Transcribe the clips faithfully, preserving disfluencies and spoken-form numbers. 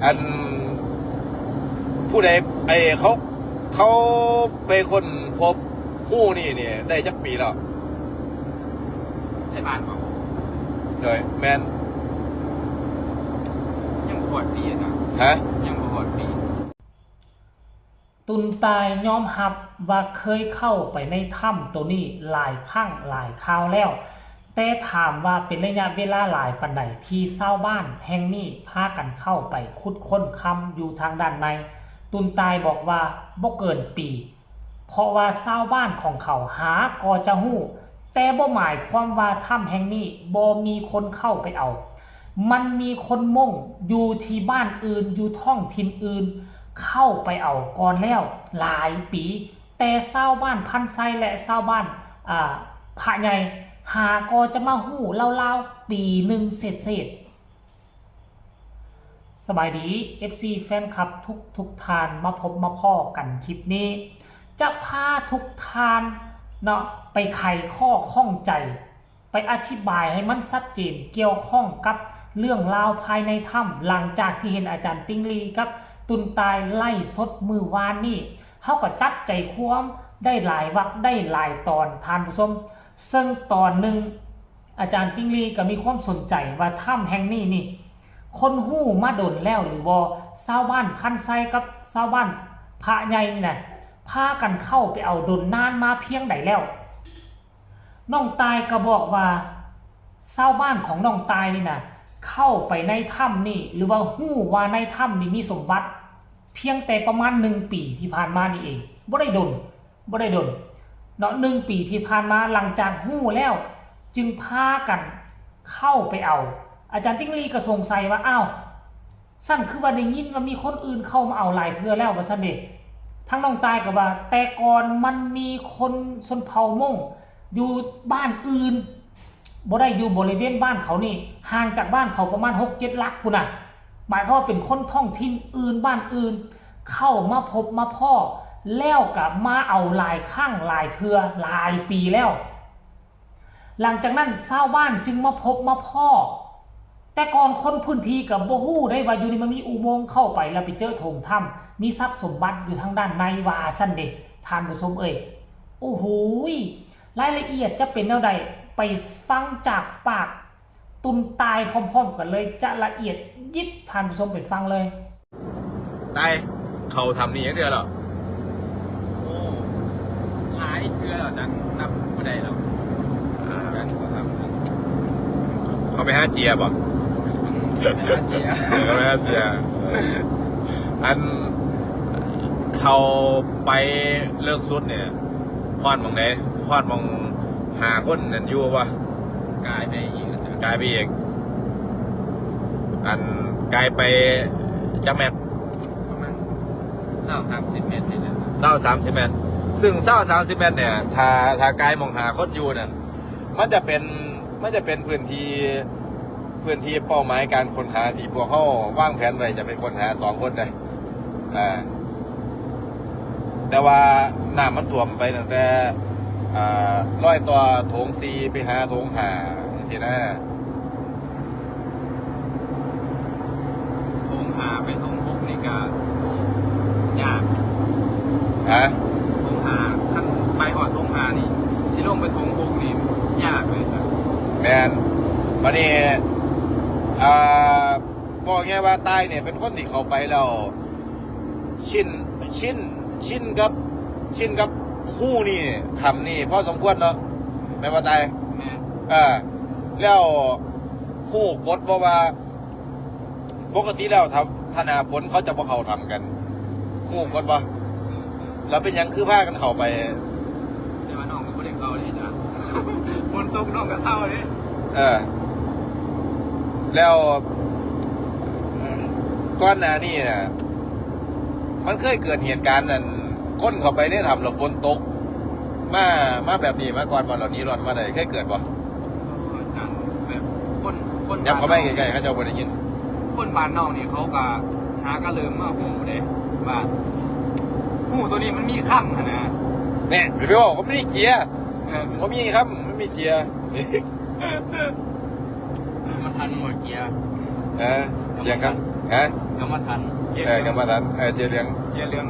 อันผู้ใด ไอ้เขาเขาไปค้นพบฮูนี่เนี่ยได้จักปีแล้ว ไทบ้านบอก โดยแมน ยังบ่ฮอดปีนะ ฮะ ยังบ่ฮอดปี ตุนตายยอมรับว่าเคยเข้าไปในถ้ำตัวนี้หลายครั้งหลายคราวแล้ว แต่ถามว่าเป็นระยะเวลาหลายปานใดที่ชาวบ้านแห่งนี้พากันเข้าไปขุดค้นคำอยู่ทางด้านใน ตุนตายบอกว่าบ่เกินปี เพราะว่าชาวบ้านของเขาหาก็จะฮู้ แต่บ่หมายความว่าถ้ำแห่งนี้บ่มีคนเข้าไปเอา มันมีคนมงอยู่ที่บ้านอื่นอยู่ท้องถิ่นอื่น เข้าไปเอาก่อนแล้วหลายปี แต่ชาวบ้านพันไซและชาวบ้านอ่าพระใหญ่หาก็จะมาฮู้ลาวๆปีหนึ่งเศษๆ สบายดี เอฟซี แฟนคลับทุกทุกท่านมาพบมาพ้อกันคลิปนี้ จะพาทุกท่านเนาะไปไขข้อข้องใจ ไปอธิบายให้มันชัดเจนเกี่ยวข้องกับเรื่องราวภายในถ้ำหลังจากที่เห็นอาจารย์ติงลีกับตุนตายไล่สดมือวานนี่เฮาก็จับใจความได้หลายวรรคได้หลายตอนท่านผู้ชม ซึ่งตอนหนึ่งอาจารย์ติงลีก็มีความสนใจว่าถ้ำแห่งนี้นี่ คนฮู้มาดนแล้วหรือบ่ชาวบ้านพันไซกับชาวบ้านพระใหญ่นี่นะพากันเข้าไปเอาดนนานมาเพียงใดแล้ว น้องตายก็บอกว่าชาวบ้านของน้องตายนี่นะเข้าไปในถ้ำนี่หรือว่าฮู้ว่าในถ้ำนี่มีสมบัติ เพียงแต่ประมาณหนึ่งปีที่ผ่านมานี่เองบ่ได้ดนบ่ได้ดนเนาะหนึ่งปีที่ผ่านมาหลังจากฮู้แล้ว จึงพากันเข้าไปเอา อาจารย์ติงลีก็สงสัยว่าอ้าวซั่นคือว่าได้ยินว่ามีคนอื่นเข้ามาเอาหลายเทื่อแล้วว่าซั่นเด้ทั้งน้องตายก็ว่า แต่ก่อนมันมีคนชนเผ่ามงอยู่บ้านอื่นบ่ได้อยู่บริเวณบ้านเขานี่ห่างจากบ้านเขาประมาณหกเจ็ดหลักพุ้นน่ะหมายความว่าเป็นคนท้องถิ่นอื่นบ้านอื่น เข้ามาพบมาพ้อแล้วก็มาเอาหลายครั้งหลายเทื่อหลายปีแล้ว หลังจากนั้นชาวบ้านจึงมาพบมาพ้อแต่ก่อนคนพื้นที่ก็บ่ฮู้ได้ว่าอยู่นี่มันมีอุโมงค์เข้าไปแล้วไปเจอโถงถ้ำมีทรัพย์สมบัติอยู่ทางด้านในว่าซั่นเด้ท่านผู้ชมเอ้ยโอ้โหยรายละเอียดจะเป็นแนวใดไปฟังจากปากตุนตายพร้อมๆกันเลยจะละเอียดยิบท่านผู้ชมไปฟังเลย ตายเขาทำนี่ยังเดือนหรอ โอ้หลายเทื่อแล้วจังนับบ่ได้แล้ว อ่า การกระทำ เขาไปหาเจียบ่ แต่ละเจีย เขาไปหาเจีย อันเขาไปเลิกสุดเนี่ยฮอดหม่องไหนฮอดหม่องหาคนนั่นอยู่วะ กายไปอีกอาจารย์ กายไปอีกอันกายไปจักแมตร ประมาณเศร้าสามสิบเมตรนี่แหละ เศร้าสามสิบเมตรซึ่งเศร้าสามสิบเมตรเนี่ย ถ้าถ้ากายหม่องหาคนอยู่นั่นมันจะเป็นมันจะเป็นพื้นที่พื้นที่เป้าหมายการค้นหาที่พวกเขาวางแผนไว้จะไปค้นหาสองคนเลยอ่า แต่ว่าน้ำมันท่วมไปตั้งแต่อ่ารอยต่อโถงสี่ไปหาโถงห้าสินะ โถงห้าไปโถงหกนี่ก็ยาก ฮะ โถงห้าคันไปฮอดโถงห้านี่สิลงไปโถงหกนี่ยากเลยครับ แมนบัดนี้อ่าบอกไงว่าตายเนี่ยเป็นคนที่เข้าไปแล้ว ชินชินชินกับ ชินกับฮูนี่ถ้ำนี่พอสมควรเนาะแม่นบ่ตาย แม่น เออ แล้วฮูกฎบ่ว่า ปกติแล้วถ้าถ้าหน้าฝนเขาจะบ่เข้าถ้ำกันฮูกฎบ่ เออเออ แล้วเป็นหยังคือพากันเข้าไป แต่ว่าน้องก็บ่ได้เข้าเลยจ้ะฝนตกน้องก็เศร้าเลย เออ แล้วก่อนหน้านี้นะมันเคยเกิดเหตุการณ์นั่นคนเข้าไปในถ้ำแล้วฝนตก มามาแบบนี้มาก่อนบ่เหล่านี้รอดมาได้เคยเกิดบ่ อาจารย์แบบคนคน ยับเข้าไปใกล้ๆเขาเจ้าบ่ได้ยิน คนบ้านน้องนี่เขาก็หากระเลิมมาฮู้เด้ว่าฮู้ตัวนี้มันมีค่ำหั่นนะ เนี่ยไปบอกว่าไม่ได้เกียร์ เออ ว่ามีครับไม่มีเกียร์ มันทันหมดเกียร์ เออเกียร์ครับ ฮะ กรรมฐานเจ เออกรรมฐานเออเจเหลือง เจเหลือง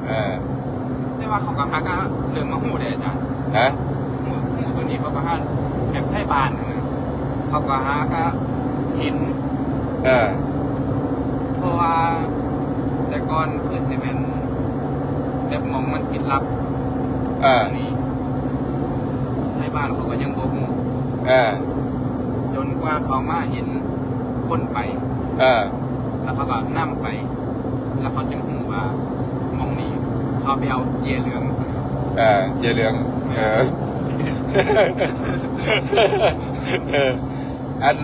เออ แต่ว่าเขาก็หาก็เริ่มมาฮู้ได้อาจารย์ ฮะ ฮู้ฮู้ตัวนี้เขาก็หาแบบไทบ้านนะเขาก็หาก็เห็น เออ เพราะว่าแต่ก่อนคือสิแม่นแบบหม่องมันปิดลับ เออ นี่ไทบ้านเขาก็ยังบ่ฮู้ เออ จนกว่าเขามาเห็นคนไป เออ แล้วเขาก็นำไป แล้วเขาจึงฮู้ว่าหม่องนี้เขาไปเอาเจเหลือง เออเจเหลือง เออ เออ อัน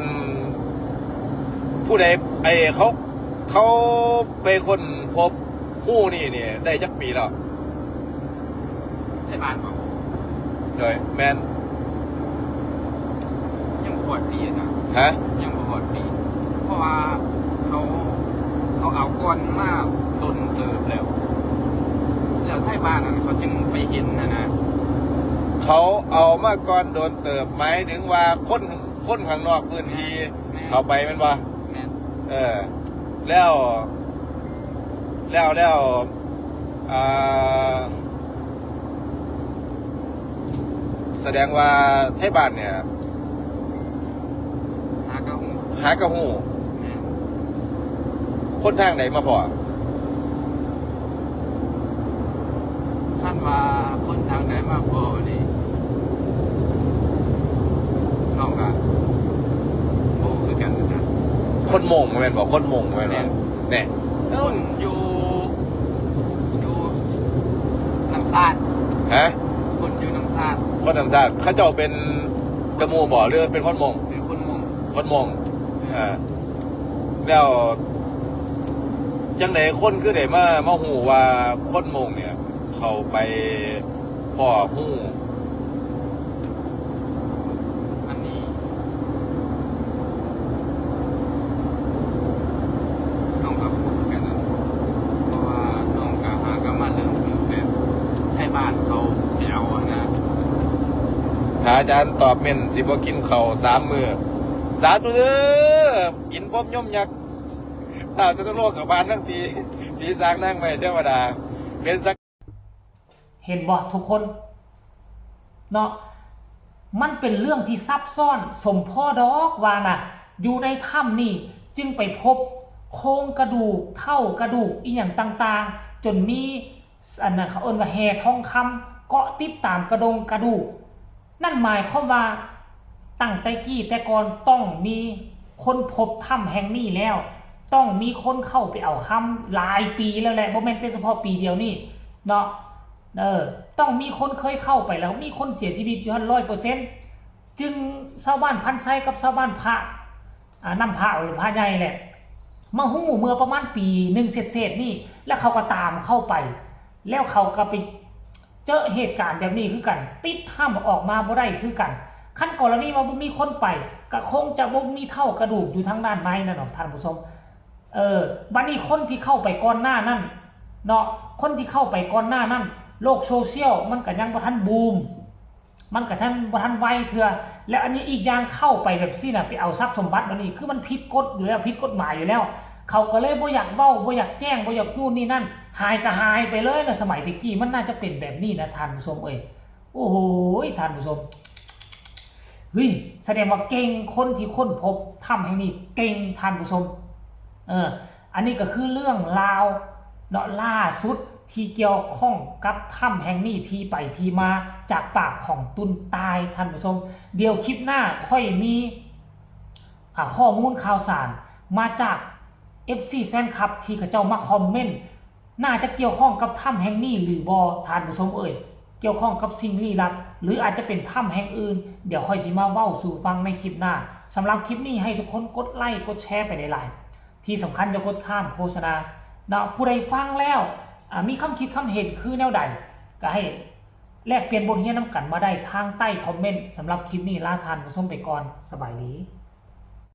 ผู้ใดไอเขาเขาไปค้นพบฮูนี่เนี่ยได้จักปีแล้ว ไทบ้านบอก โดยแมน ยังบ่ฮอดปีนะ ฮะ ยังบ่ฮอดปี เพราะว่าเขาเขาเอาก่อนมาโดนเติบแล้ว แล้วไทบ้านนั้นเขาจึงไปเห็นนะนะ เขาเอามาก่อนโดนเติบหมายถึงว่าคนคนข้างนอกพื้นที่ แม่น เขาไปแม่นบ่ แม่น เออ แล้ว แล้วแล้วอ่าแสดงว่าไทบ้านเนี่ย หากะฮู้ หากะฮู้ แม่น คนทางใดมาพอ คันว่าคนทางใดมาพอนี่น้องก็บ่ฮู้คือกันนะ คนมงแม่นบ่คนมงแม่นบ่ แม่น เนี่ย คนอยู่อยู่น้ำซาด ฮะ คนอยู่น้ำซาด คนน้ำซาดเขาเจ้าเป็นกะหมู่บ่หรือเป็นคนมง เป็นคนมง คนมงอ่า แล้วจังไดคนคือได้มามาฮู้ว่าคนมงเนี่ย เขาไปพ้อฮู อันนี้น้องก็พูดกันนะเพราะว่าน้องก็หากะมาเริ่มคือแบบไทบ้านเขาไปเอาอะนะ ถ้าอาจารย์ตอบแม่นสิบ่กินข้าวสามมื้อสาธุเด้อกินพบยมยักษ์ท้าวจตุโลกบาลทั้งสี่ผีสางนางไม้เทวดา เป็นสัก เห็นบ่ทุกคนเนาะ มันเป็นเรื่องที่ซับซ้อนสมพ่อดอกว่านะ อยู่ในถ้ำนี่จึงไปพบโครงกระดูก เท่ากระดูกอีหยังต่างๆ จนมีอันนั้นเขาเอิ้นว่าแฮทองคำเกาะติดตามกระดงกระดูก นั่นหมายความว่าตั้งแต่กี้แต่ก่อนต้องมีคนพบถ้ำแห่งนี้แล้ว ต้องมีคนเข้าไปเอาคำหลายปีแล้วแหละ บ่แม่นแต่เฉพาะปีเดียวนี่เนาะ เออ ต้องมีคนเคยเข้าไปแล้ว มีคนเสียชีวิตอยู่หั่นร้อยเปอร์เซ็นต์ จึงชาวบ้านพันไซกับชาวบ้านพระ อ่า น้ำพระหรือพระใหญ่แหละ มาฮู้เมื่อประมาณปีหนึ่งเศษๆนี่ แล้วเขาก็ตามเข้าไป แล้วเขาก็ไปเจอเหตุการณ์แบบนี้คือกัน ติดถ้ำออกมาบ่ได้คือกัน คันกรณีว่าบ่มีคนไป ก็คงจะบ่มีเท่ากระดูกอยู่ทางด้านในนั่นหรอกท่านผู้ชม เออ บัดนี้คนที่เข้าไปก่อนหน้านั้นเนาะ คนที่เข้าไปก่อนหน้านั้น โลกโซเชียลมันก็ยังบ่ทันบูม มันก็ทันบ่ทันไวเทื่อ แล้วอันนี้อีกอย่างเข้าไปแบบซี่น่ะ ไปเอาทรัพย์สมบัติบัดนี้ คือมันผิดกฎอยู่แล้ว ผิดกฎหมายอยู่แล้ว เขาก็เลยบ่อยากเว้า บ่อยากแจ้ง บ่อยากนู่นนี่นั่น หายก็หายไปเลยนะ สมัยตะกี้มันน่าจะเป็นแบบนี้นะท่านผู้ชมเอ้ย โอ้โห ท่านผู้ชม เฮ้ย แสดงว่าเก่ง คนที่ค้นพบถ้ำแห่งนี้เก่งท่านผู้ชม เออ อันนี้ก็คือเรื่องราวเนาะล่าสุดที่เกี่ยวข้องกับถ้ำแห่งนี้ ที่ไปที่มาจากปากของตุนตายท่านผู้ชม เดี๋ยวคลิปหน้าค่อยมี อ่า ข้อมูลข่าวสารมาจาก เอฟซี แฟนคลับที่เขาเจ้ามาคอมเมนต์ น่าจะเกี่ยวข้องกับถ้ำแห่งนี้หรือบ่ท่านผู้ชมเอ่ย เกี่ยวข้องกับสิ่งลี้ลับ หรืออาจจะเป็นถ้ำแห่งอื่น เดี๋ยวค่อยสิมาเว้าสู่ฟังในคลิปหน้า สำหรับคลิปนี้ให้ทุกคนกดไลค์กดแชร์ไปหลายๆ ที่สำคัญอย่ากดข้ามโฆษณาเนาะ ผู้ใดฟังแล้ว อ่า มีความคิดความเห็นคือแนวใด ก็ให้แลกเปลี่ยนบทเรียนนำกันมาได้ทางใต้คอมเมนต์ สำหรับคลิปนี้ลาท่านผู้ชมไปก่อน สบายดี